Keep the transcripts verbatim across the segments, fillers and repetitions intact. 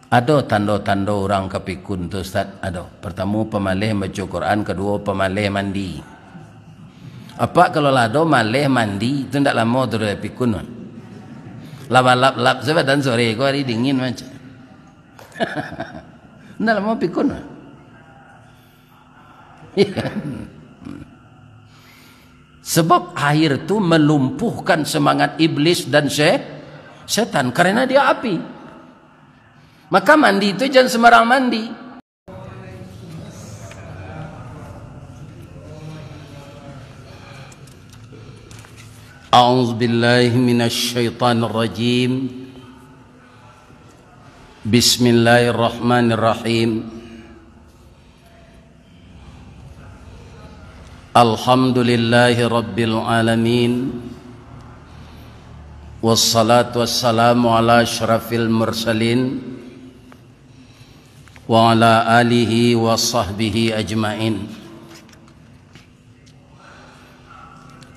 Ado tando-tando urang ka pikun tu, Ustaz? Ado. Partamo, pamaleh baco Quran, kaduo, pamaleh mandi. Apak, kalau lah ado maleh mandi, tu ndak lamo tu dari pikun. Lah balap-lap sabadan sore ko, hari dingin macam. Ndak lamo pikun. Iya kan? Sebab air tu melumpuhkan semangat iblis dan se-, setan, karena dia api. Maka mandi tu jangan sembarang mandi. A'udzubillahi minasyaitonirrajim. Bismillahirrahmanirrahim. Alhamdulillahi rabbil alamin. Wassalatu wassalamu ala asyrafil mursalin, wa ala alihi wa sahbihi ajmain.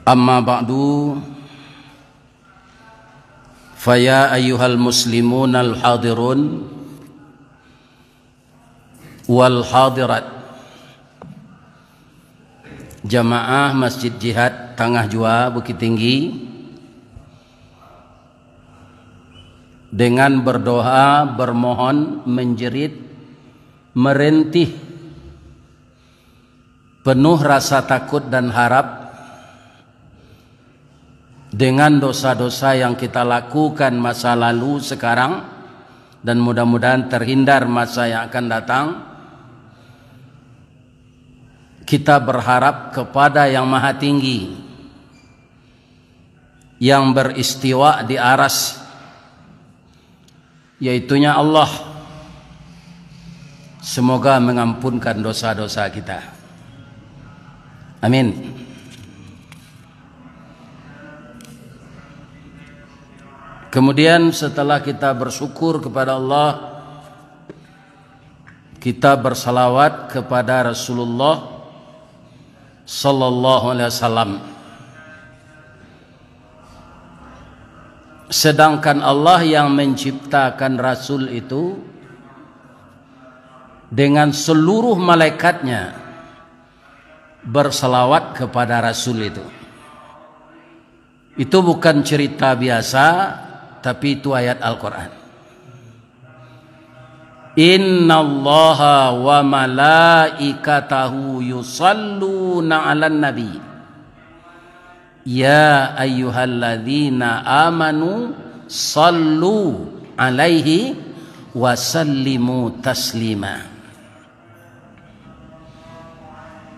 Amma ba'du, faya ayyuhal muslimun al hadirun wal hadirat, jamaah Masjid Jihad Tangah Jua, Bukittinggi, dengan berdoa, bermohon, menjerit, merintih, penuh rasa takut dan harap, dengan dosa-dosa yang kita lakukan masa lalu, sekarang, dan mudah-mudahan terhindar masa yang akan datang. Kita berharap kepada Yang Maha Tinggi, yang beristiwa di aras, yaitunya Allah, semoga mengampunkan dosa-dosa kita. Amin. Kemudian, setelah kita bersyukur kepada Allah, kita bersalawat kepada Rasulullah sallallahu alaihi wasallam. Sedangkan Allah yang menciptakan Rasul itu dengan seluruh malaikatnya bersalawat kepada Rasul itu. Itu bukan cerita biasa, tapi itu ayat Al-Quran. Innallaha wa malaikatahu yusalluna 'alan nabi. Ya ayyuhalladzina amanu sallu 'alaihi wa sallimu taslima.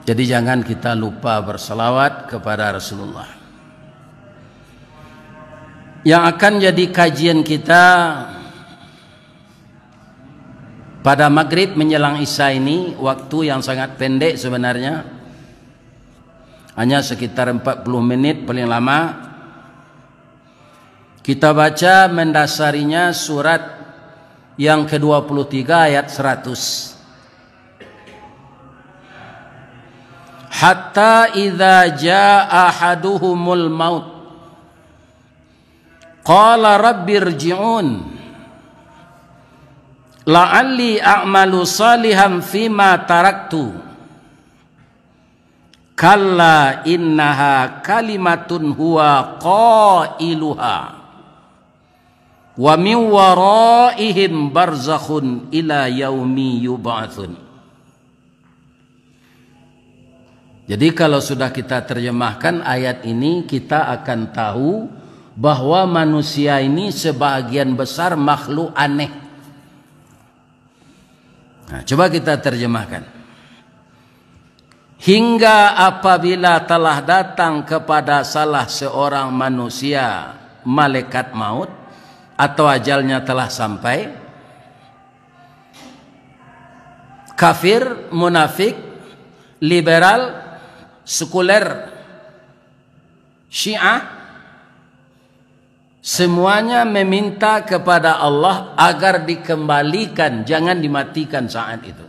Jadi, jangan kita lupa bersalawat kepada Rasulullah. Yang akan jadi kajian kita pada maghrib menjelang isya ini, waktu yang sangat pendek sebenarnya, hanya sekitar empat puluh menit paling lama. Kita baca mendasarinya surat yang kedua puluh tiga ayat seratus. Hatta idza jaa ahaduhumul maut, qala rabbirji'un, la'alli a'malu salihan fima taraktu. Kalla innaha kalimatun huwa qailuha, wa min waraihim barzakhun ila yaumi yub'atsun. Jadi, kalau sudah kita terjemahkan ayat ini, kita akan tahu bahwa manusia ini sebahagian besar makhluk aneh. Nah, coba kita terjemahkan. Hingga apabila telah datang kepada salah seorang manusia malaikat maut, atau ajalnya telah sampai, kafir, munafik, liberal, sekuler, Syiah, semuanya meminta kepada Allah agar dikembalikan, jangan dimatikan saat itu.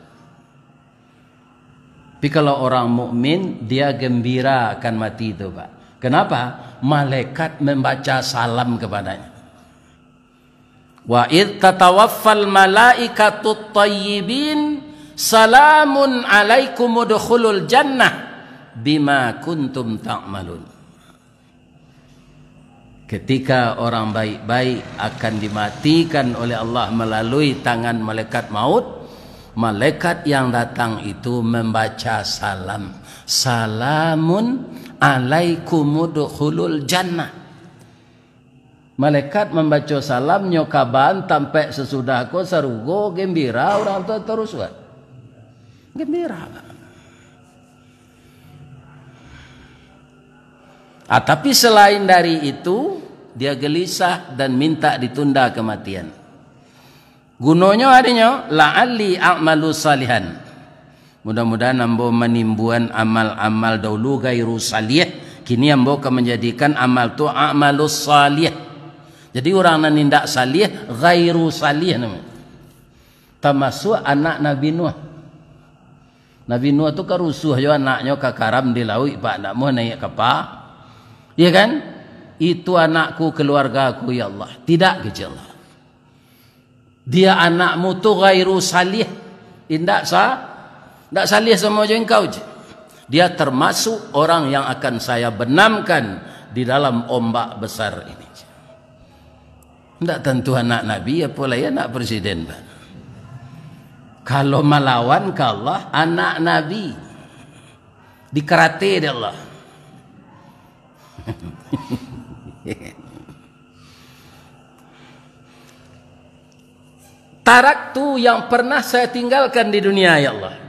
Tapi kalau orang mukmin, dia gembira akan mati itu, Pak. Kenapa? Malaikat membaca salam kepadanya. Wa idh tatawaffal malaikatut thayyibin, salamun alaikum udkhulul jannah bima kuntum ta'malun. Ketika orang baik-baik akan dimatikan oleh Allah melalui tangan malaikat maut, malaikat yang datang itu membaca salam, "Salamun alaikum udkhulul jannah." Malaikat mambaco salam, nyo kabaan tampek sasudah ko sarugo, gembira urang tu tarusuak. Gembira. Ah, tapi selain dari itu, dia gelisah dan minta ditunda kematian. Gunonyo adinyo, "La'alli a'malu salihan." Mudah-mudahan ambo manimbuan amal-amal dahulu gairu salih, kini ambo ka manjadikan amal tu a'malus salih. Jadi, urang nan indak salih, gairu salih namonyo. Tamasuak anak Nabi Nuh. Nabi Nuh tu kan rusuah jo anaknyo, ka karam di lauik, Pak, ndak mau naiak kapa. Iya kan? "Itu anakku, keluargaku, ya Allah." "Tidak," kecek Allah. "Dia anakmu tu gairu salih." Indak sa-, indak salih samo jo engkau je. "Dia termasuk orang yang akan saya benamkan di dalam ombak besar ini." Indak tantu anak Nabi, apolai anak presiden, Pak. Kalau malawan ka Allah, anak Nabi. Dikarate dek Allah. Taraktu yang pernah saya tinggalkan di dunia, ya Allah.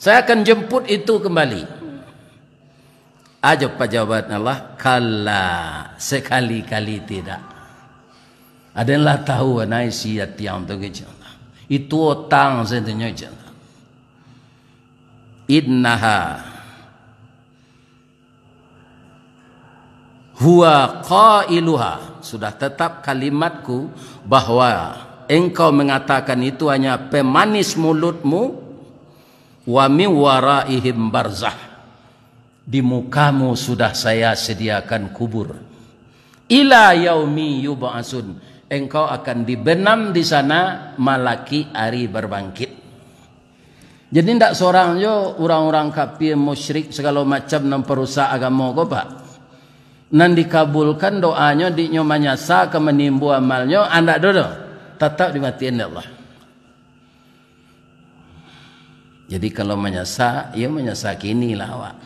Saya akan jemput itu kembali. Aja pajawaban Allah, "Kalla, sekali-kali tidak." Aden lah tahu, anai si atiang tu, kecek Allah. Itu otang sajo, kecek Allah. "Innaha huwa qailuha." Sudah tetap kalimatku bahwa engkau mengatakan itu hanya pemanis mulutmu. "Wa min waraihim barzah." Di mukamu sudah saya sediakan kubur. "Ila yaumi yub'atsun." Engkau akan dibenam di sana malakik ari barbangkit. Jadi, ndak sorang jo urang-urang kafir, musyrik, sagalo macam nan parusak agamo ko, Pak. Nan dikabulkan doanyo, diknyo manyasa ka manimbo amalnyo, andak doh doh. Tatap dimatian dek Allah. Jadi, kalau manyasa, ya manyasa kini lah awak.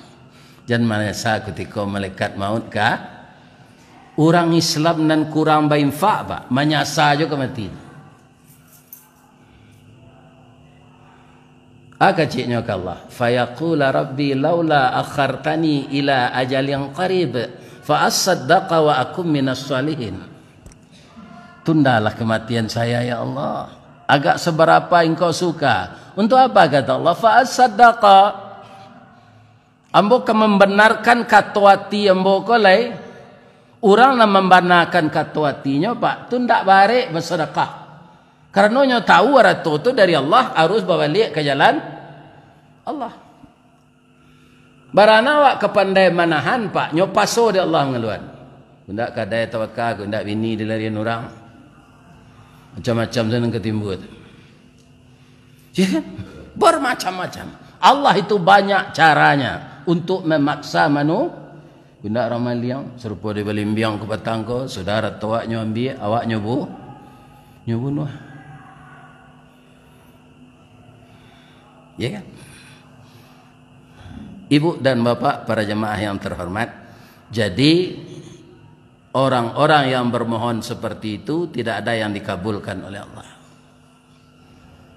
Jan manyasa kutiko malaikat maut ka. Urang Islam nan kurang bainfak, Pak, manyasa jo ka mati. A keceknyo ka Allah, "Fayaqula Rabbi laula akhartani ila ajalin qarib, fa asaddaqa wa akum minas salihin." "Tundalah kematian saya, ya Allah. Agak seberapa Engkau suka." "Untuk apa?" kata Allah, "Fa asaddaqa." Ambo ka mambanarkan kato ati ambo ko lai. Urang nan mambanarkan kato atinyo, Pak, tu ndak barek basadakah. Karano nyo tahu arato tu dari Allah, harus babaliak ka jalan Allah. Barana awak ka pandai manahan, Pak, nyo paso dek Allah mangaluan. Indak kadai tabaka, indak bini dilarian urang. Macam-macam sajo nan ka timbua tu. Ya kan? Bermacam-macam. Allah itu banyak caranya untuk memaksa manu-, indak urang maliang, sarupo di Balimbiang ka patang ko, sudah arato awaknyo ambiak, awaknyo bu-, nyo bunuah. Ya kan? Ibu dan bapak, para jemaah yang terhormat, jadi orang-orang yang bermohon seperti itu tidak ada yang dikabulkan oleh Allah.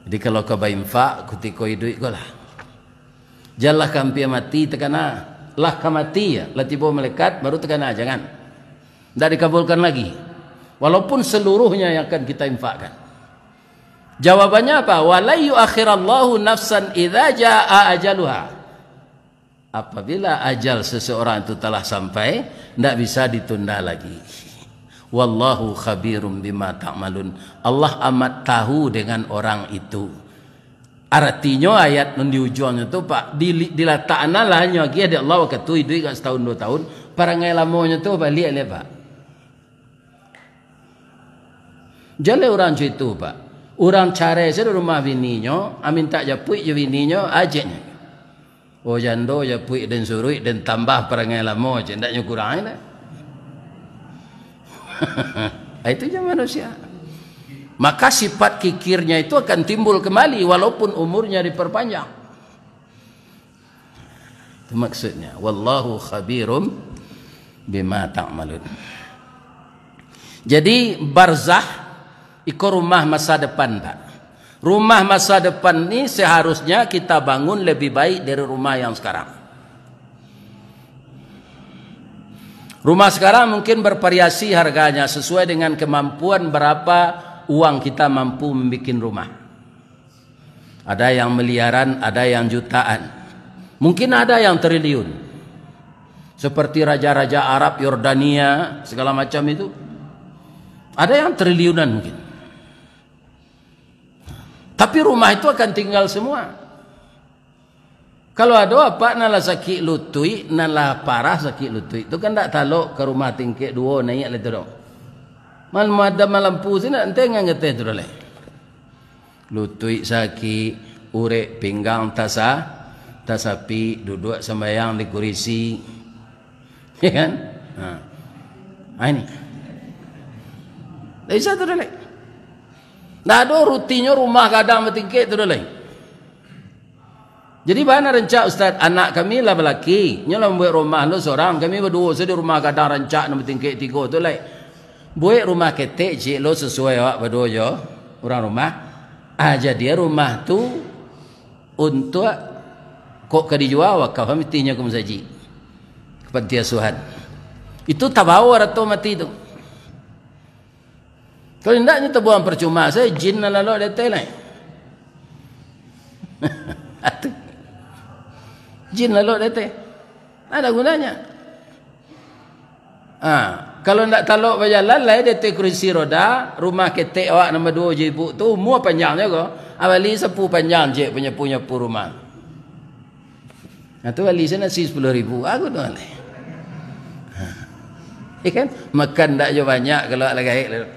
Jadi kalau ka bainfak kutiko iduik ko lah. Janlah ka ampia mati takana. Lah ka mati, ya, lah tibo malaikat, baru takana, jangan. Ndak dikabulkan lagi. Walaupun seluruhnya yang akan kita infakkan. Jawabannya apa? "Wa lan yuakhirallahu nafsan idza jaa ajaluha." Apabila ajal seseorang itu telah sampai, ndak bisa ditunda lagi. "Wallahu khabirum bima ta'malun." Allah amat tahu dengan orang itu. Aratinyo ayat nan di ujuangnyo tu, Pak, di-, dilatakkan lah nyo agiah dek Allah wakatu iduik agak satahun duo tahun, parangai lamonyo tu baliak lai, Pak. Jaleh urang co itu, Pak. Urang carai sajo rumah bininyo, a, mintak japuik jo bininyo, ajeknyo. Oh, jando japuik den suruik, den tambah parangai lamo, cek, ndaknyo kurang, indak? Itu je manusia. Maka sifat kikirnya itu akan timbul kembali walaupun umurnya diperpanjang. Itu maksudnya. Wallahu khabirum bima ta'malun. Jadi, barzah iko rumah masa depan, Pak. Rumah masa depan ni seharusnya kita bangun lebih baik dari rumah yang sekarang. Rumah sekarang mungkin bervariasi harganya sesuai dengan kemampuan berapa uang kita mampu membuat rumah. Ada yang miliaran, ada yang jutaan. Mungkin ada yang triliun. Seperti raja-raja Arab, Yordania, segala macam itu. Ada yang triliunan mungkin. Tapi rumah itu akan tinggal semua. Kalau ado apak nan lah sakik lutuik, nan lah parah sakik lutuik tu kan ndak talok ka rumah tingkek duo naiak lai tu doh. Mal-, madam malampu sinan, enteh ngan geteh tu doh lai. Lutuik sakik, urek pinggang tasa-, tasapik, duduak sambayang di kurisi. Ya kan? Ha. Ha, ini. Ndak bisa tu doh lai. Ndak ado rutinnyo rumah gadang batingkek tu doh lai. Jadi, bana rancak, Ustaz, anak kami lah balaki, nyo lah mambuek rumah lo sorang, kami baduo sajo di rumah gadang rancak nan batingkek tigo tu lai. Buek rumah ketek ciek lo sasuai awak baduo jo urang rumah. Ah, jadi rumah tu untuak kok ka dijua, wakaf matihnyo ka musajik, ka panti asuhan. Itu tabawo arato mati tu. Kalau indak, nyo tabuang parcuma sajo, jin nan lalok di ateh lai. Jin lalok di ateh. Ada gunanya. Ha, kalau ndak talok bajalan lai di ateh kurisi roda, rumah ketek awak nan baduo jo ibuk tu, umua panjang juo. Abali sapu panjang ciek panyapu-nyapu rumah. Nah, tu bali se nasi sapuluah ribu, aku tu alai. Ha. Ya kan? Makan ndak jo banyak, kalau lah gaek lah.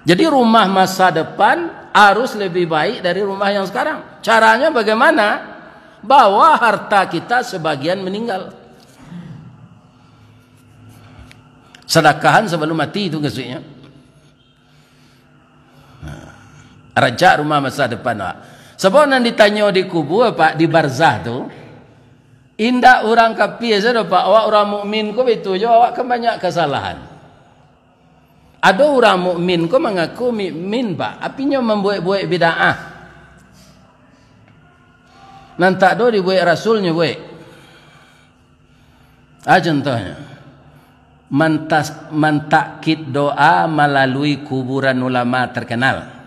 Jadi, rumah masa depan harus lebih baik dari rumah yang sekarang. Caranya bagaimana? Bawa harta kita sebagian meninggal. Sadakahan sabalum mati tu maksudnyo. Rancak rumah masa depan awak. Sabab nan ditanyo di kubua, Pak, di barzah tu, indak urang kapia sajo, Pak. Awak urang mukmin ko baitu juo, awak kan banyak kasalahan. Ado urang mukmin ko mangaku mukmin, Pak, tapi nyo mambuek-buek bid'ah. Nan tak ado dibuek Rasul nyo buek. Ah, contohnyo, mantas-, mantakkik doa malalui kuburan ulama terkenal.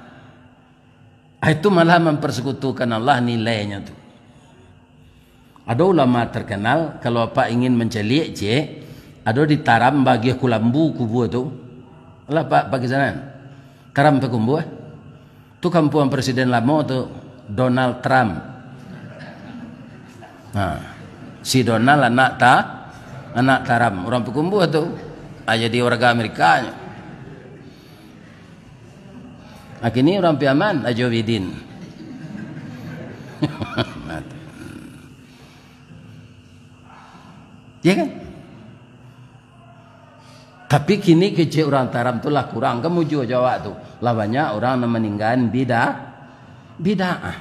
Ah, itu malah mempersekutukan Allah nilainyo tu. Ado ulama terkenal, kalau apak ingin mancaliak ciek, ado di Taram bagiah Kulambu kubua tu. Alah, Pak, pagi sanan. Taram Pakumbuah. Tu kampuang presiden lamo tu, Donald Trump. Ha. Si Donald anak ta-, anak Taram, urang Pakumbuah tu. Ah, jadi warga Amerika nyo. Kini urang Piaman, Ajo Bidin. Ya kan? Tapi kini kecek urang Taram tu lah kurang, kan mujua jo awak tu. Lah banyak urang nan maninggaan bida-, bid'ah.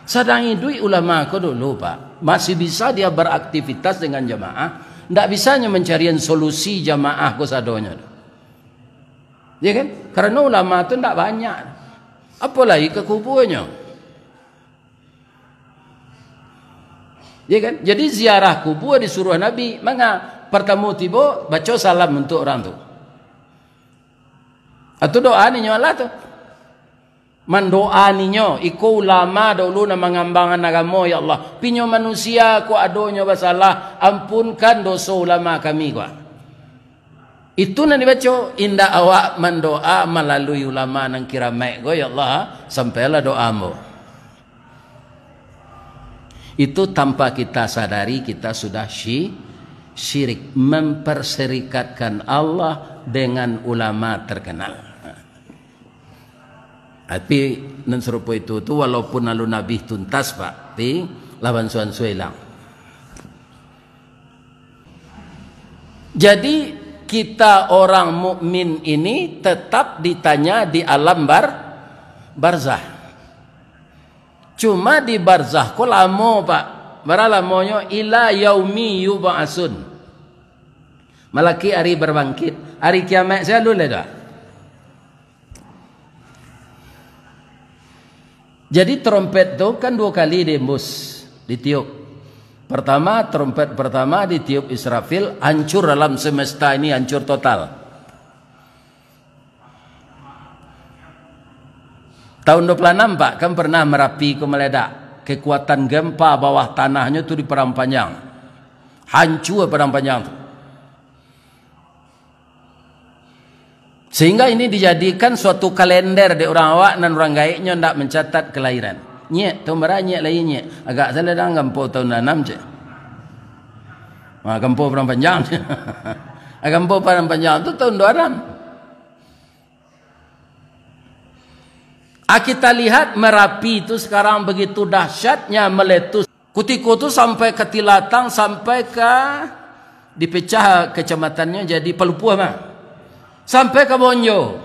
Sadang iduik ulama ko dulu, Pak, masih bisa dia beraktivitas dengan jamaah, ndak bisa nyo mancarian solusi jamaah ko sadonyo tu. Ya kan? Karano ulama tu ndak banyak. Apolai ka kubuanyo. Ya kan? Jadi ziarah kubua disuruah Nabi, manga? Partamo tibo, baco salam untuak urang tu. Atau doa ninyo alah tu. Mandoa ninyo, iko ulama dahulu nan mangambangan agamo, ya Allah. Pinyo manusia ko adonyo basalah, ampunkan doso ulama kami, ko. Itu nan dibaco, indak awak mandoa malalui ulama nan kiramaik ko, "Ya Allah, sampailah doa ambo." Itu tanpa kita sadari, kita sudah syi-, syirik, memperserikatkan Allah dengan ulama terkenal. Tapi, nan sarupo itu tu, walaupun alun abih tuntas, Pak, tapi lawan suan-suan ilang. Jadi, kita orang mukmin ini tetap ditanya di alam bar-, barzah. Cuma di barzah ko lamo, Pak. Bara lamonyo? Ila yaumi yub'atsun. Malaki ari babangkit. Ari kiamaik se alun lai doh. Jadi, trompet tu kan duo kali diembus, ditiup. Pertama, trompet pertama ditiup Israfil, hancur alam semesta ini, hancur total. Tahun dua puluh enam, Pak, kan pernah Merapi ko meledak. Kekuatan gempa bawah tanahnyo tu di Padang Panjang. Hancur Padang Panjang tu. Sehingga ini dijadikan suatu kalender dek urang awak, nan urang gaeknyo ndak mancatat kelahiran. Nyek, tahun bara nyek lai nyek. Agak salah dah, gampo tahun anam cek. Ha, gampo Padang Panjang. Ha, gampo Padang Panjang tu tahun dua enam. Ah, kita lihat Merapi tu sekarang begitu dahsyatnya meletus. Kutiko tu sampai ka Tilatang, sampai ka, dipecah kacamatannyo jadi Palupuah mah. Sampai ka Bonjo.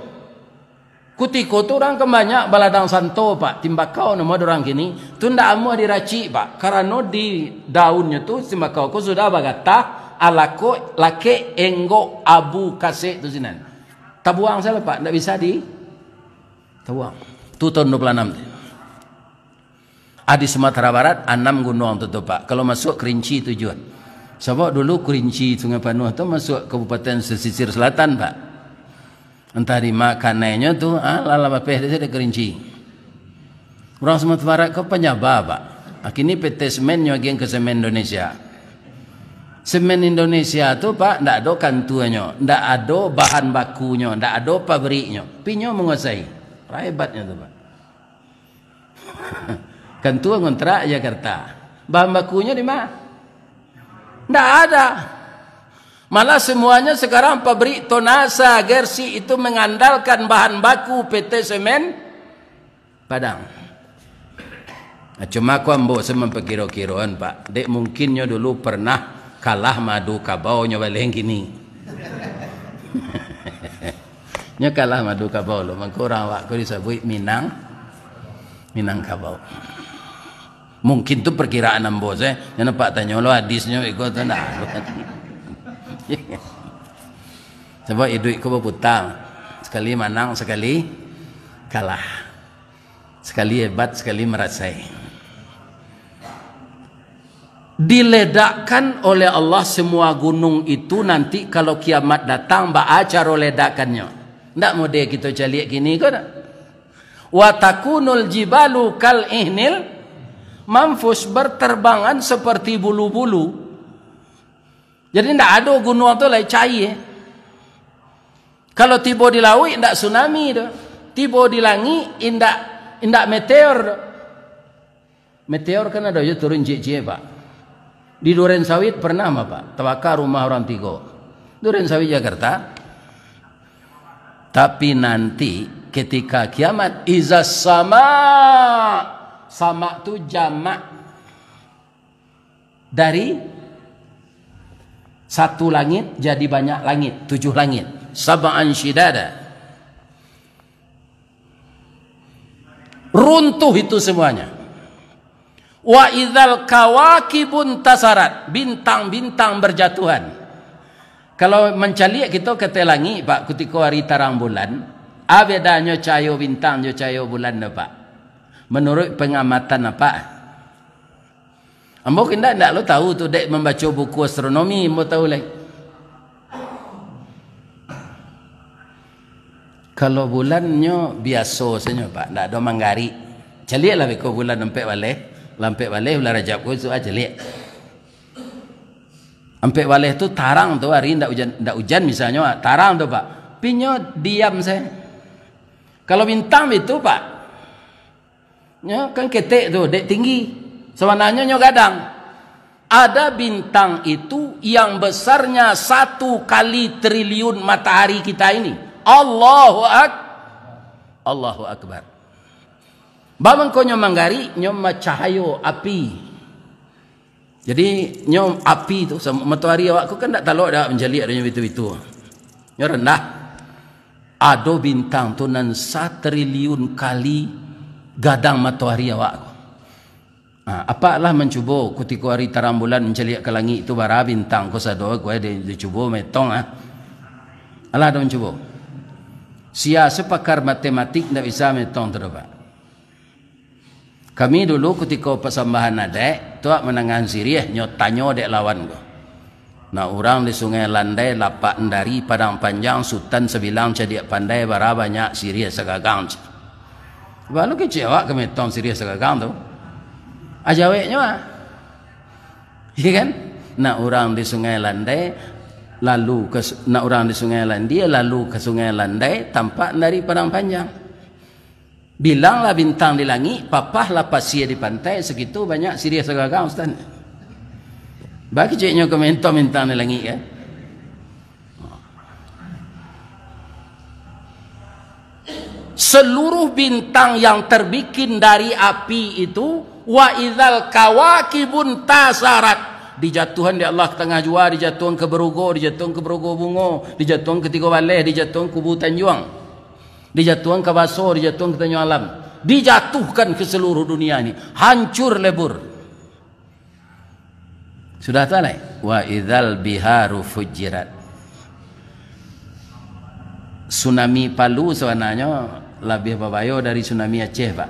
Kutiko tu urang kan banyak baladang santo, Pak. Timbakau namo dek urang kini. Tu ndak amuah diracik, Pak. Karano di daunnyo tu timbakau ko sudah bagatah, alako, lakek, enggok, abu, kasek tu sinan. Tabuang sajo, Pak. Ndak bisa di tabuang. Tu tahun dua puluh enam tu. Ah, di Sumatera Barat, anam gunuang tu, tu, Pak. Kalau masuak Kerinci tujuan. Sabab dulu Kerinci, Sungai Panuah tu masuak Kabupaten Pesisir Selatan, Pak. Antah di ma kanainyo tu, ah, lah, lah bapeh dari Kerinci. Urang Sumatera Barat ko panyaba, Pak. Ah, kini P T Semen nyo agiah ka Semen Indonesia. Semen Indonesia tu, Pak, ndak ado kantuanyo, ndak ado bahan bakunyo, ndak ado pabriknyo. Tapi inyo manguasai. Hebatnyo tu, Pak. Kantua ngontrak Jakarta. Bahan bakunyo di ma? Ndak ada. Malah semuanya sekarang pabrik tonase, gersik itu mengandalkan bahan baku P T Semen Padang. Nah, cuma ko ambo se mampakiro-kiroan, Pak. Dek mungkin nyo dulu pernah kalah madu kabau nyo baleh kini. Nyo kalah madu kabau lo, mangko urang awak ko disabuik Minang, Minangkabau. Mungkin tu perkiraan ambo se, nyo nampak tanyo lo hadisnyo iko tu ndak. Sabab iduik ko baputa, sakali manang, sakali kalah. Sakali hebat, sakali marasai. Diledakkan oleh Allah semua gunung itu nanti kalau kiamat datang, baa caro ledakannyo? Ndak model kito caliak kini ko, ndak? Wa takunul jibalu kal ihnil manfush, berterbangan seperti bulu-bulu. Jadi, ndak ado gunuang tu lai cair. Kalau tibo di lauik, indak tsunami doh. Tibo di langik, indak, indak meteor doh. Meteor kan ado jo turun ciek-ciek, Pak. Di Duren Sawit pernah mah, Pak, tabaka rumah urang tigo. Duren Sawit, Jakarta. Tapi nanti ketika kiamat, izas sama, sama tu jamak dari satu langit jadi banyak langit, tujuh langit. Sab'an syidada. Runtuh itu semuanya. Wa idzal kawakibun tasarat, bintang-bintang berjatuhan. Kalau mancaliak kito ka ateh langik, Pak, kutiko ari tarang bulan, a bedanyo cahayo bintang jo cahayo bulan tu, Pak? Menurut pengamatan Apak? Ambo indak, indak lo tahu tu, dek mambaco buku astronomi, ambo tahu lai. Kalau bulannyo biaso sajo, Pak, ndak ado manggarik. Caliaklah beko bulan ampek baleh, lah ampek baleh bulan Rajab ko, isuak ah caliak. Ampek baleh tu tarang tu, ari ndak ujan, ndak ujan misalnyo, ah, tarang tu, Pak. Tapi nyo diam sajo. Kalau bintang itu, Pak, nyo kan ketek tu, dek tinggi. Sabananyo nyo gadang. Ada bintang itu yang besarnya satu kali triliun matahari kita ini. Allahu Ak-, Allahu Akbar. Bamangkonyo manggari, nyo macahayo api. Jadi, nyo api tu, sam-, matoari awak ko kan ndak talok dek awak mancaliak dek nyo bitu-bitu. Nyo randah. Ado bintang tu nan satriliun kali gadang matoari awak ko. Ha, apak lah mancubo kutiko ari tarang bulan mancaliak ka langik tu bara bintang ko sado, ko di, dicubo metong, ah. Alah ado mancubo. Sia sapakar matematik ndak bisa metong tu doh, Pak. Kami dulu kutiko pasambahan adaik, tuak manangahan siriah, nyo tanyo dek lawan ko. Nak urang di Sungai Landai, Lapak Endari, Padang Panjang, Sutan Sabilang, Cadiak Pandai, bara banyak siriah sagagang, cek. Balu kecek awak ka metong siriah sagagang tu. Ajaweknyo, ah. Iya kan? Nak urang di Sungai Landai, lalu ke su-, nak urang di Sungai Landia, lalu ke Sungai Landai, tampak dari Padang Panjang. Bilanglah bintang di langik, papahlah pasia di pantai, sakitu banyak siriah sagagang, Ustaz. Bakeceknyo ka mentong bintang di langik, kan? Seluruh bintang yang terbikin dari api itu, wa idzal kawakibun tasarat, dijatuhan dek Allah ka tangah jua, dijatuhan ka Barugo, dijatuhan ka Barugo Bungo, dijatuhan ka Tigo Baleh, dijatuhan ka Kubu Tanjuang, dijatuhan ka Baso, dijatuhan ka Tanjuang Alam, dijatuhkan ke seluruh dunia ni, hancur lebur. Sudah tu lai, wa idzal biharu fujirat. Tsunami Palu sabananyo labiah babayo dari tsunami Aceh, Pak.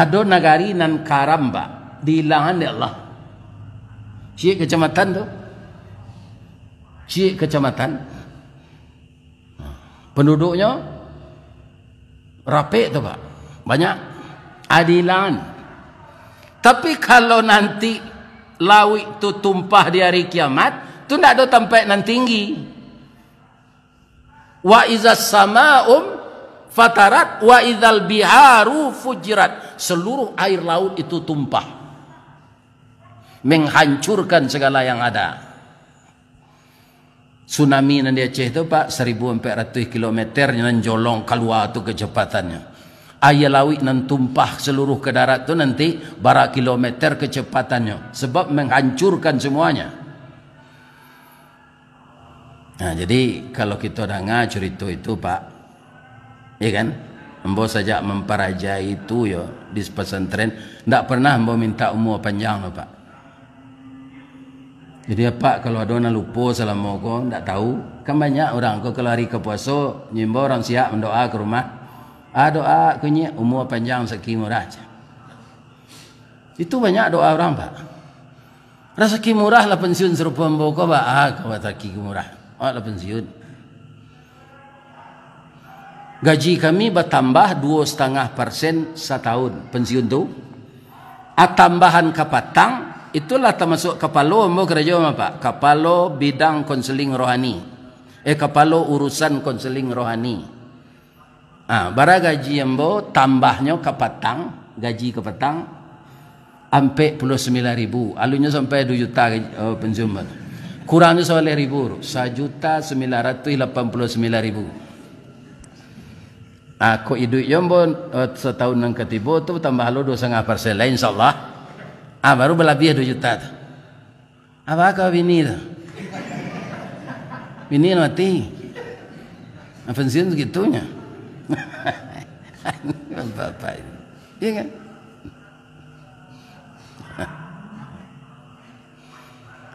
Ado nagari nan karam, Pak, diilangan dek Allah. Ciek kacamatan tu. Ciek kacamatan. Penduduknyo rapek tu, Pak. Banyak. Adilan. Tapi kalau nanti lauik tu tumpah di hari kiamat, tu ndak ado tampek nan tinggi. Wa izas sama'um fatarat, wa izal biharu fujirat. Seluruh air laut itu tumpah. Menghancurkan segala yang ada. Tsunami nan di Aceh tu, Pak, seribu empat ratus kilometer nan jolong kalua tu kecepatannyo. Aia lauik nan tumpah saluruh ka darat tu nanti bara kilometer kecepatannyo, sebab menghancurkan semuanya. Nah, jadi kalau kito danga curito itu, Pak, ya kan? Ambo sajak mamparajai itu yo di pesantren, ndak pernah ambo minta umua panjang lo, Pak. Jadi, apak kalau ado nan lupo salamo ko, ndak tahu, kan banyak urang ko kalau hari ka puaso, nyo imbau urang siap mandoa ka rumah. Ah, doa ko nyiak, umua panjang, rasaki murah. Itu banyak doa urang, Pak. Rasaki murah lah pensiun sarupo ambo ko, Pak. Ah, ka rasaki murah. Awak lah pensiun. Gaji kami batambah duo satangah persen satahun, pensiun tu. A, tambahan kapatang, itulah tamasuak kapalo ambo karajo, Pak. Kapalo bidang konseling rohani. Eh, kapalo urusan konseling rohani. Ah, bara gaji ambo tambahnyo kapatang, gaji kapatang, ampek puluah sambilan ribu. Alunnyo sampai duo juta gaji, oh, pensiun ambo. Kurangnyo sabaleh ribu, sajuta sambilan ratuih lapan puluah sambilan ribu. Ah, kok iduik jo ambo, eh, satahun nan katibo tu tambah lo duo satangah persen lai, insyaallah. Ah, baru balabiah duo juta tu. Apa kau bini tu? Bini mati. Ah, pensiun segitunyo. Bapak ini. Iya kan?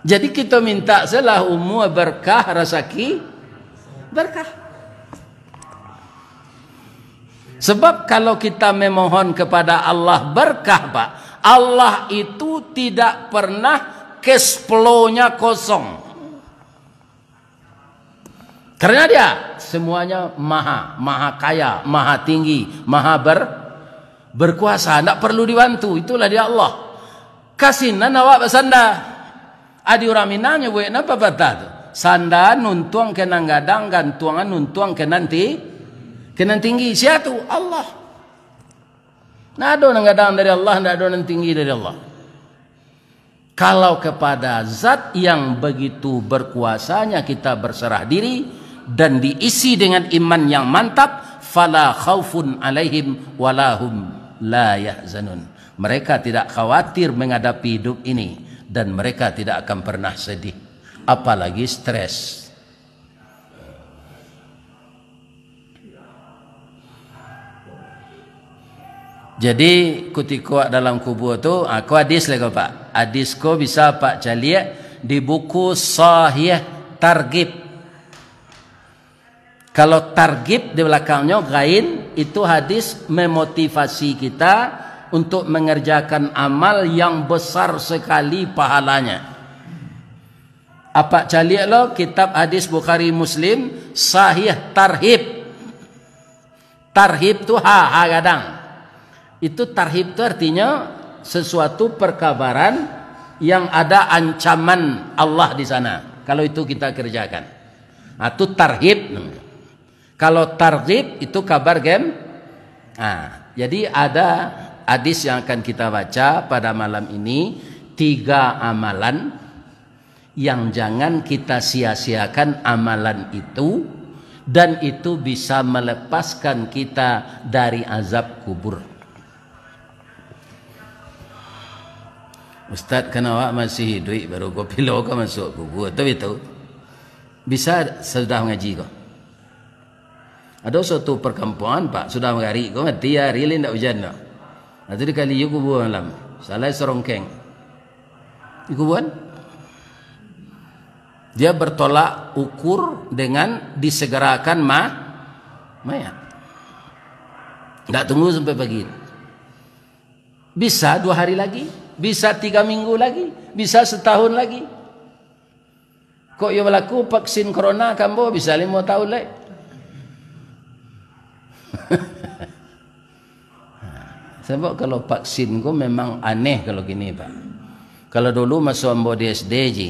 Jadi, kito minta salah umua berkah, rasaki berkah. Sebab kalau kita memohon kepada Allah berkah, Pak, Allah itu tidak pernah cash flow-nya kosong. Karena Dia semuanya maha, maha kaya, maha tinggi, maha ber-, berkuasa, ndak perlu dibantu. Itulah Dia Allah. Ka sinan awak basanda. Adi urang Minang nyo buek nan papatah tu. Sanda nuntuang ka nan gadang, gantuangan nuntuang ka nan ti-, ka nan tinggi. Sia tu? Allah. Ndak ado nan gadang dari Allah, ndak ado nan tinggi dari Allah. Kalau kepada Zat yang begitu berkuasanya kita berserah diri dan diisi dengan iman yang mantap, fala khaufun alaihim wala hum la yahzanun. Mereka tidak khawatir menghadapi hidup ini dan mereka tidak akan pernah sedih, apalagi stres. Jadi, kutiko awak dalam kubua tu, ah, ko hadis lah ko, Pak. Hadis ko bisa Pak caliak di buku Sahih Targhib. Kalau targhib di balakangnyo, ghain, itu hadis memotivasi kita untuk mengerjakan amal yang besar sekali pahalanya. Apak caliak lo kitab hadis Bukhari Muslim, Sahih Tarhib. Tarhib tu ha, ha gadang. Itu tarhib tu artinyo sesuatu perkabaran yang ada ancaman Allah di sana. Kalau itu kita kerjakan. Nah, tu tarhib. Kalau targhib itu kabar gem. Nah, jadi ada hadis yang akan kita baca pada malam ini, tiga amalan yang jangan kita sia-siakan amalan itu, dan itu bisa melepaskan kita dari azab kubur. Ustaz, kan awak masih hiduik, baru ko pilo ka masuak kubur, tu itu. Bisa sudah mangaji ko. Ado suatu parkampuangan, Pak, sudah magarik ko, mati ari, lai ndak ujan doh. Nah, tu dikali iyo kubua malam. Salai sarongkeng. Di kuburan. Dia bertolak ukur dengan disegerakan ma-, mayat. Ndak tunggu sampai pagi. Bisa dua hari lagi, bisa tiga minggu lagi, bisa setahun lagi. Kok iyo balaku vaksin corona ka ambo bisa limo tahun lai. Sabab kalau vaksin ko memang aneh kalau kini, Pak. Kalau dulu maso ambo di S D ji,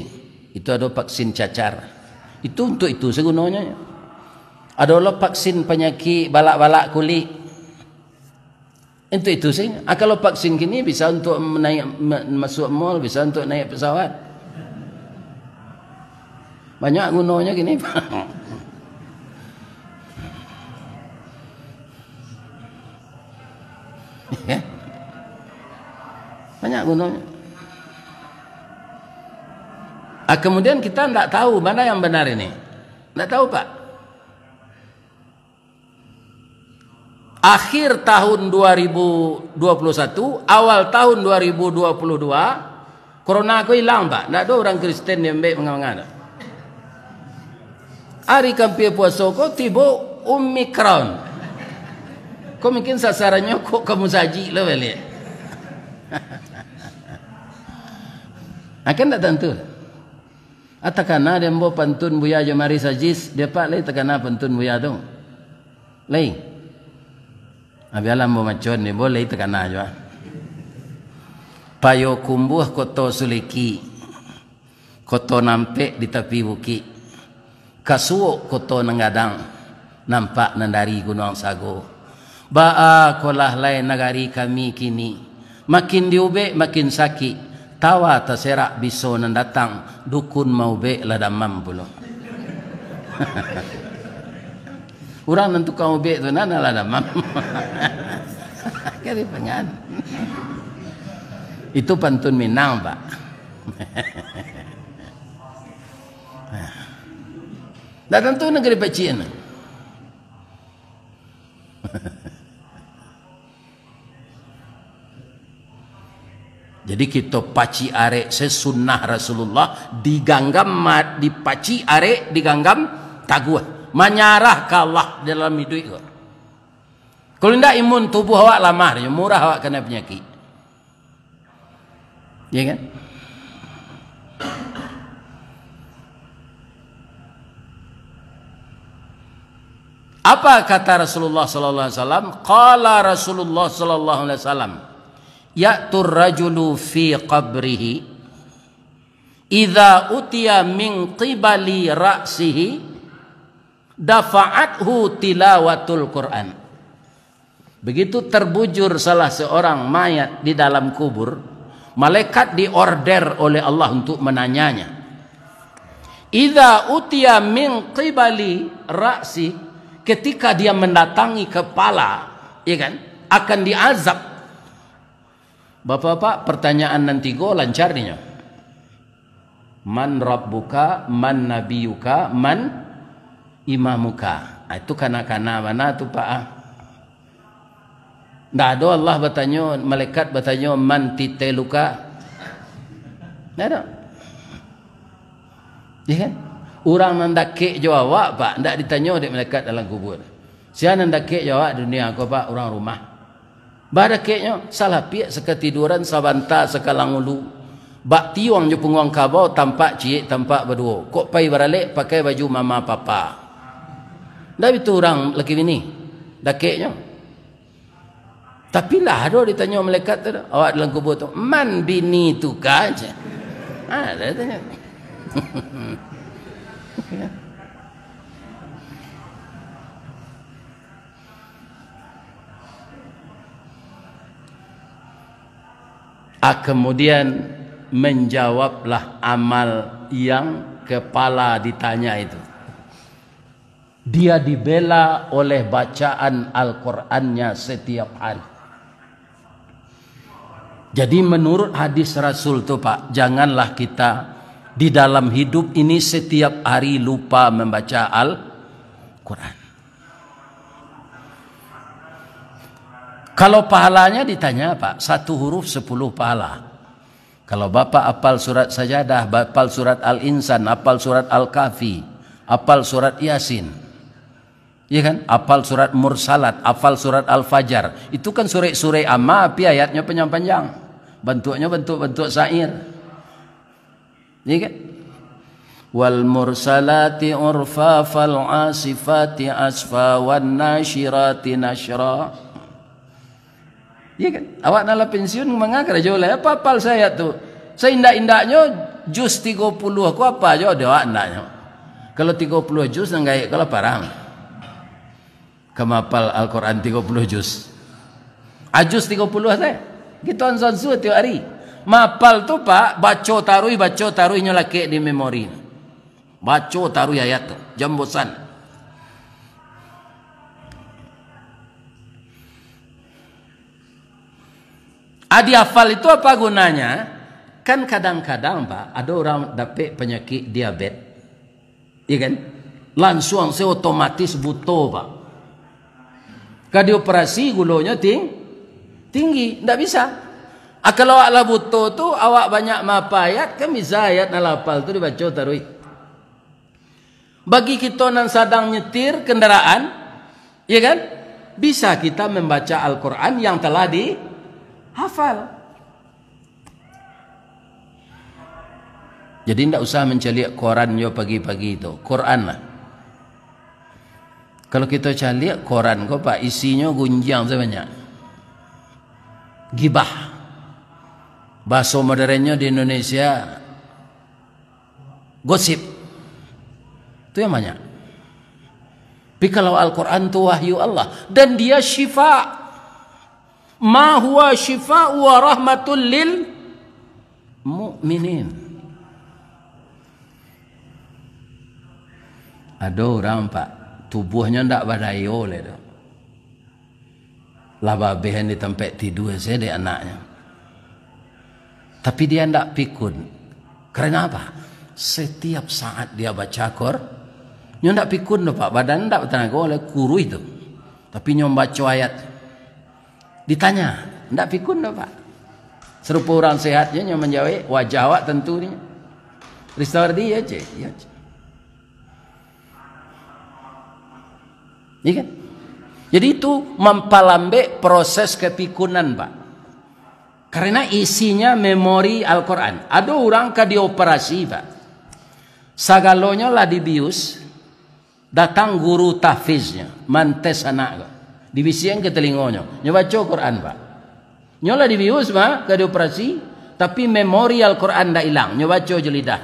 itu ado vaksin cacar. Itu untuk itu sagunonyo. Ado lo vaksin panyakik balak-balak kulik. Untuk itu sajo. Ah, kalau vaksin kini bisa untuk naik, ma-, masuak mall, bisa untuk naik pesawat. Banyak gunonyo kini, Pak. Ya. Banyak gunonyo. Ah, kemudian kita ndak tahu mana yang benar ini. Ndak tahu, Pak. Akhir tahun dua ribu dua puluh satu, awal tahun dua ribu dua puluh dua, corona ko ilang, Pak. Ndak ado urang Kristen diambek manga-manga tu. Ari ka ampia puaso ko tibo Omicron. Ko mungkin sasarannyo kok ka musajik lo baliak. Akan ndak tantu. Ah, takana di ambo pantun Buya Jamaris Aziz, di apak lai takana pantun Buya tu? Lai. Ah, bialah ambo macon di ambo lai takana juo. Payokumbuah Koto Suliki, koto nan ampek di tapi bukik. Ka suok koto nan gadang, nampak nan dari Gunuang Sago. Baa kolah lai nagari kami kini, makin diubek makin sakik, tawa taserak biso nan datang, dukun maubek lah damam pulo. Urang nan tukang ubek tu nan lah damam. Kari pangan. Itu pantun Minang, Pak. Ndak tantu nagari pacik anu. Jadi kito pacik arek sasunnah Rasulullah, diganggam ma-, dipacik arek, diganggam taguah, manyarah ka Allah dalam iduik ko. Kalau indak, imun tubuah awak lamah, murah awak kanai panyakik. Ya kan? Apa kata Rasulullah sallallahu alaihi wasallam? Qala Rasulullah sallallahu alaihi wasallam, "Ya'tur rajulu fi qabrihi, idza utiya min qibali ra'sihi, dafa'athu tilawatul Qur'an." Begitu terbujur salah seorang mayat di dalam kubur, Malaikat diorder oleh Allah untuk menanyanya. Idza utiya min qibali ra'si, ketika dia mendatangi kepala, ya kan, akan diazab. Bapak-bapak, pertanyaan nan tigo lancar dinyo. Man rabbuka, man nabiyuka, man imamuka. Ah, itu kana-kana bana tu, Pak, ah. Ndak ado Allah batanyo, malaikat batanyo, "Man titeluka?" Ndak ado. Iya kan? Urang nan dakek jo awak, Pak, ndak ditanyo dek malaikat dalam kubur. Sia nan dakek jo awak dunia ko, Pak, urang rumah. Badakeknyo, salapiak sakatiduran, sabanta sakalang ulu. Bak tiuang jo punguang kabau, tampak ciek, tampak baduo. Kok pai baralek, pakai baju mama papa. Ndak bitu urang laki bini. Dakeknyo. Tapi lah ado ditanyo malaikat tu, awak dalam kubur tu, "Man bini tu ka?" Ha, dah tanyo. Ah, kemudian menjawablah amal yang kepala ditanya itu. Dia dibela oleh bacaan Al-Qur'annya setiap hari. Jadi, menurut hadis Rasul tu, Pak, janganlah kita di dalam hidup ini setiap hari lupa membaca Al-Quran. Kalau pahalanya ditanya, Pak, satu huruf sepuluh pahala. Kalau Bapak apal surat Sajadah, apal surat Al-Insan, apal surat Al-Kahfi, apal surat Yasin, iya kan? Apal surat Mursalat, apal surat Al-Fajar. Itu kan surek-surek ama, tapi ayatnyo panjang-panjang. Bantuaknyo bantuak-bantuak syair. Iya kan? "Wal mursalati urfa, fal asifati asfa, wan nasyirati nasyra." Iya kan? Awak nan lah pensiun, manga karajo lai? Apa apal se ayat tu? Saindak-indaknyo, juz tigo puluh ko apa jo dek awak andaknyo. Kalau tigo puluh juz, nan gaek ko lah parang. Ka maapal Al-Quran tigo puluh juz. Ajuz tigo puluh sajo. Kito ansua-ansua tiok ari. Maapal tu, Pak, baco taruih, baco taruih, nyo lakek di memori. Baco taruih ayat tu, jan bosan. Adi hafal itu apa gunanya? Kan kadang-kadang, Pak, ado urang dapek panyakik diabetes. Iya kan? Lansuang se otomatis buto, Pak. Ka dioperasi gulonyo ting-, tinggi, ndak bisa. Ah, kalau awak lah buto tu, awak banyak maapa ayat, kan bisa ayat nan lah apal tu dibaco taruih. Bagi kito nan sadang nyetir kendaraan, iya kan? Bisa kita membaca Al-Quran yang telah dihafal. Jadi, ndak usah mancaliak koran jo pagi-pagi tu. Quran lah. Kalau kito caliak koran ko, Pak, isinyo gunjiang sabanyak. Gibah. Bahaso moderennyo di Indonesia, gosip. Tu yang banyak. Tapi kalau Al-Quran tu wahyu Allah. Dan dia syifa. "Ma huwa syifa'u wa rahmatul lil mu'minin." Ado urang, Pak, tubuahnyo ndak badayo lai doh. Lah babehan di tampek tidua sajo dek anaknyo. Tapi dia ndak pikun. Karena apa? Setiap saat dia baca Qur-, nyo ndak pikun doh, Pak. Badan ndak batanago lai, kuruih tu. Tapi nyo baco ayat. Ditanya, ndak pikun doh, Pak. Sarupo urang sehat je nyo manjawek, wajah awak tantu ni. Ristawardi, ya, cek? Ya, cek. Iya kan? Jadi itu mampalambek proses kepikunan, Pak. Karena isinya memori Al-Quran. Ado urang ka dioperasi, Pak. Sagalonyo lah dibius, datang guru tahfiznyo, mantes anak ko. Dibisiakan ka talingonyo. Nyo baco Quran, Pak. Nyo lah dibius, Pak, ka dioperasi, tapi memori Al-Quran ndak ilang. Nyo baco jo lidah.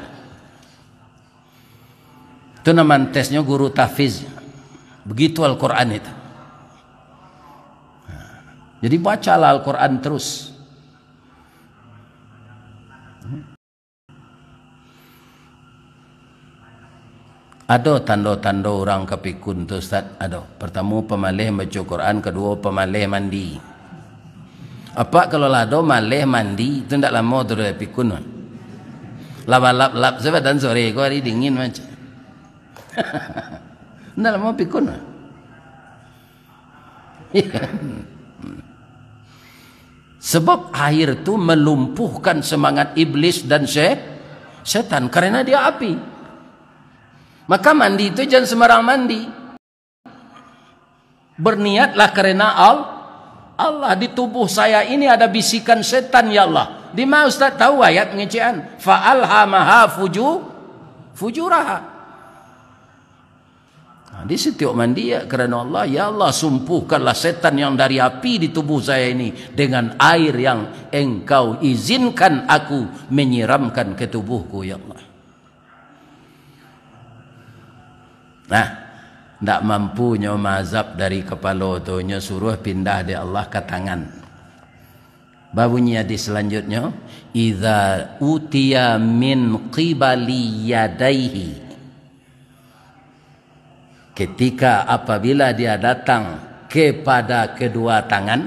Tu nan mantesnyo guru tahfiz. Begitu Al-Quran itu. Jadi, bacalah Al-Quran terus. Ado tando-tando urang ka pikun tu, Ustaz? Ado. Partamo, pamaleh baco Quran, kaduo, pamaleh mandi. Apak, kalau lah ado maleh mandi, tu ndak lamo tu dari pikun. Lah balap-lap sajo badan sore ko, ari dingin macam. Ndak lamo pikun. Sebab air tu melumpuhkan semangat iblis dan se-, setan, karena dia api. Maka mandi tu jangan sembarang mandi. Berniatlah karena Al-, Allah. Di tubuh saya ini ada bisikan setan, ya Allah. Di mana Ustaz tahu ayat ngecekan? Fa alhamaha fuju-, fujuraha. Nah, di setiap mandi, ya, karena Allah, ya Allah, sumpuhkanlah setan yang dari api di tubuh saya ini dengan air yang Engkau izinkan aku menyiramkan ke tubuhku, ya Allah. Nah, ndak mampu nyo maazab dari kapalo tu, nyo suruah pindah dek Allah ka tangan. Babunyi hadis salanjutnyo, "Idza utiya min qibali yadaihi." Ketika, apabila dia datang kepada kedua tangan,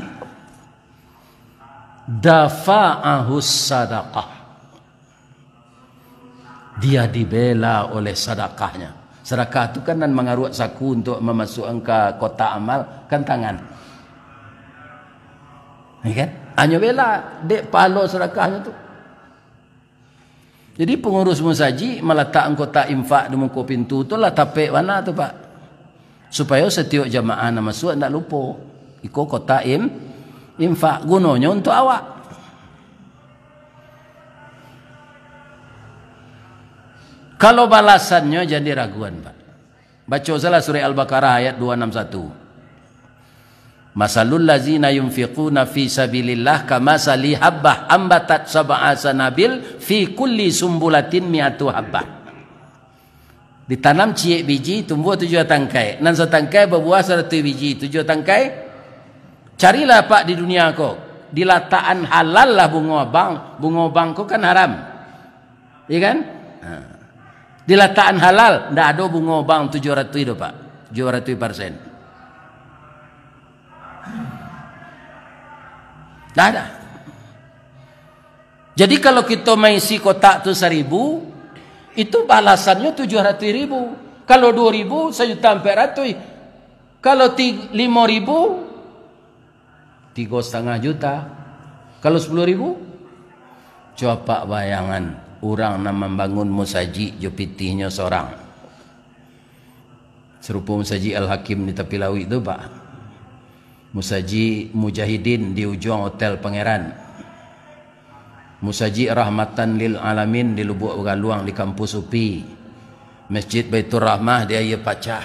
dafa'ahus sadaqah. Dia dibela oleh sadakahnya. Sadakah tu kan nan mangaruak saku untuk mamasuakan ka kotak amal, kan tangan. Ya kan? Hanyo bela dek pahalo sadakahnyo tu. Jadi, pangurus musajik malatakkan kotak infak di muko pintu tu lah tapek bana tu, Pak. Supayo satiok jamaah nan masuak ndak lupo. Iko kotak im-, infak, gunonyo untuak awak. Kalau balasannyo, jan diraguan, Pak. Baco sajolah Surah Al-Baqarah ayat dua enam satu. "Masalul lazina yunfiquna fi sabilillah kamasali habbah ambatat sab'a sanabil fi kulli sumbulatin mi'atu habbah." Ditanam ciek biji, tumbuah tujuah tangkai. Nan satangkai babuah saratuih biji, tujuah tangkai. Carilah, Pak, di dunia ko. Dilatakan halal lah bungo abang. Bungo abang ko kan haram. Iya kan? Ha. Dilatakan halal, ndak ado bungo bank tujuah ratuih tu, Pak. Tujuah ratuih persen. Ndak ada. Jadi, kalau kito maisi kotak tu saribu, itu balasannyo tujuah ratuih ribu. Kalau duo ribu, sajuta ampek ratuih. Kalau ti-, limo ribu, tigo satangah juta. Kalau sapuluah ribu, coba bayangan, urang nan mambangun musajik jo pitihnyo sorang. Sarupo Musajik Al-Hakim di tapi lauik tu, Pak. Musajik Mujahidin di ujuang Hotel Pangeran. Musajik Rahmatan Lil Alamin di Lubuak Bagaluang di Kampus UPI. Masjid Baitur Rahmah di Aia Pacah.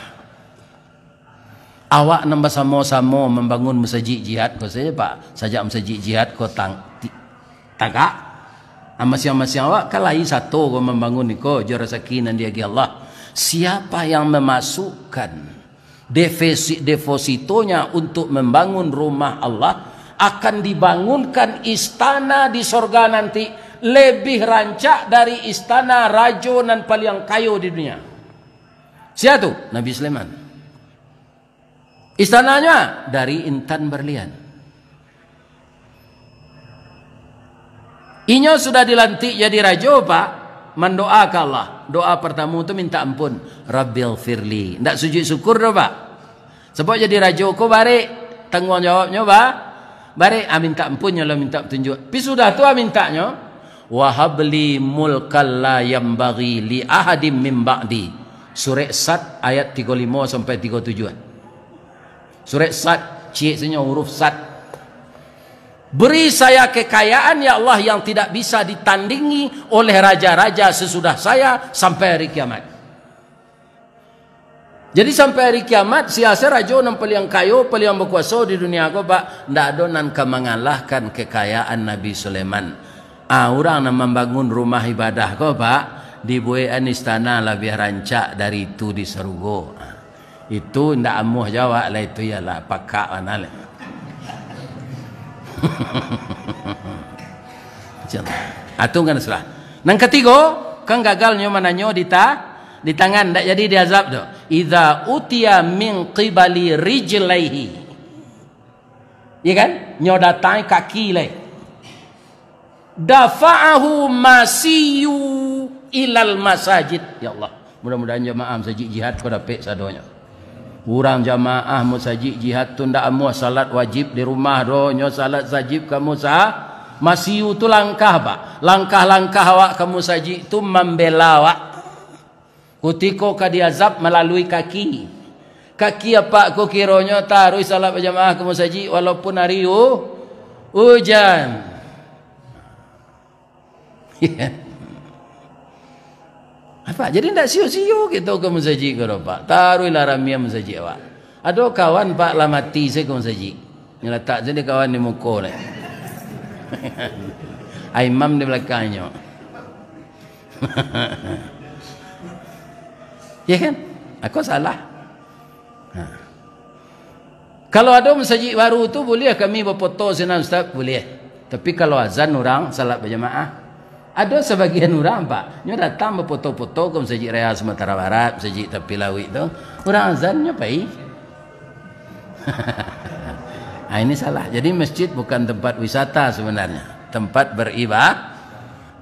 Awak nan basamo-samo mambangun musajik jihad ko sajo, Pak. Sajak musajik jihad ko tang-, ti-, tagak, ah, masiang-masiang awak kan lai sato ko mambangun iko jo rasaki nan diagiah Allah. Siapa yang memasukkan defosi-, depositonya untuk membangun rumah Allah, akan dibangunkan istana di sorga nanti lebih rancak dari istana rajo nan paliang kayo di dunia. Sia tu? Nabi Sulaiman. Istananyo dari intan berlian. Inyo sudah dilantik jadi rajo, Pak, mandoa ka Allah. Doa partamo tu mintak ampun, "Rabbighfirli." Ndak sujuik syukur doh, Pak. Sabab jadi rajo ko barek, tangguang jawabnyo ba-, barek, ah, mintak ampun nyo lah, mintak patunjuak. Pi sudah tu, ah, mintaknyo, "Wahabli mulkan la yambaghi li ahadim min ba'di." Surek Sad ayat tigo limo sampai tigo tujuah. Surek Sad, ciek sajo huruf Sad. "Beri saya kekayaan, ya Allah, yang tidak bisa ditandingi oleh raja-raja sesudah saya sampai hari kiamat." Jadi, sampai hari kiamat, sia se rajo nan paliang kayo, paliang bakuaso di dunia ko, Pak, ndak ado nan ka mangalahkan kekayaan Nabi Sulaiman. Ah, urang nan mambangun rumah ibadah ko, Pak, dibuekan istana labiah rancak dari itu di sarugo. Ah, itu ndak amuah jo awak lah, itu ialah pakak bana lah. Macam tu. Ah, tu kan salah. Nan katigo, kan gagal nyo mananyo di ta-, Di tangan, ndak jadi diazab tu. Idza utiya min qibali rijlaihi. Iya kan? Nyo datang kaki lai. Dafa'ahu masiyu ilal masajid. Ya Allah, mudah-mudahan jamaah masajik Jihad ko dapek sadonyo. Urang jamaah masajik Jihad tu ndak amuah salat wajib di rumah doh, nyo salat sajik ka musa-, masiyu tu langkah, Pak. Langkah-langkah awak ka masajik tu mambela awak. Kutiko ka diazab malalui kaki. Kaki apak ko kironyo taruih salat bajamaah ka masajik walaupun ari u-, ujan. Apak, jadi ndak sio-sio kito ka masajik ko doh, Pak. Taruihlah ramian masajik awak. Ado kawan, Pak, lah mati se ka masajik. Nyo latak se di kawan di muko ni. Imam di balakangnyo. Ya kan? Ako salah. Ha. Kalau ado masajik baru tu, buliah kami bafoto sinan, Ustaz, buliah. Tapi kalau azan urang salat bajamaah, ado sabagian urang, Pak, nyo datang bafoto-foto ka Masajik Raya Sumatera Barat, Masajik Tapi Lauik tu. Urang azan nyo pai. Ah, ini salah. Jadi masjid bukan tempat wisata sebenarnya, tempat beriba-,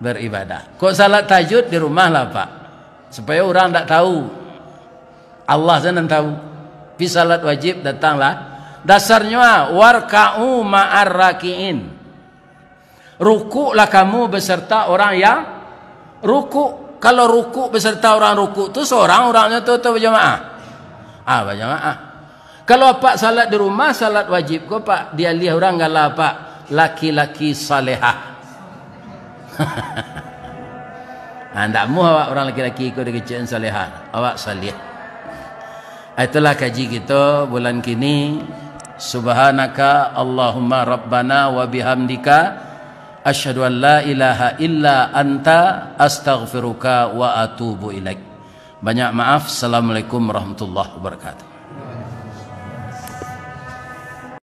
beribadah. Kok salat tahajud di rumah lah, Pak? Supaya urang ndak tahu. Allah saja nan tahu. Pi salat wajib datanglah. Dasarnyo, ah, warka'u ma'ar raki'in. Rukuklah kamu beserta orang yang rukuk. Kalau rukuk beserta orang rukuk tu, sorang urangnyo tu, tu bajamaah? Ah, bajamaah. Kalau apak salat di rumah, salat wajib ko, Pak, dialiah urang gala, Pak, laki-laki salehah. Ah, ndak amuah awak urang laki-laki ko dikecek salehah, awak saleh. Ah, itulah kaji kito bulan kini. Subhanaka Allahumma Rabbana wa bihamdika, asyhadu an la ilaha illa anta, astaghfiruka wa atubu ilaik. Banyak maaf. Assalamualaikum warahmatullahi wabarakatuh.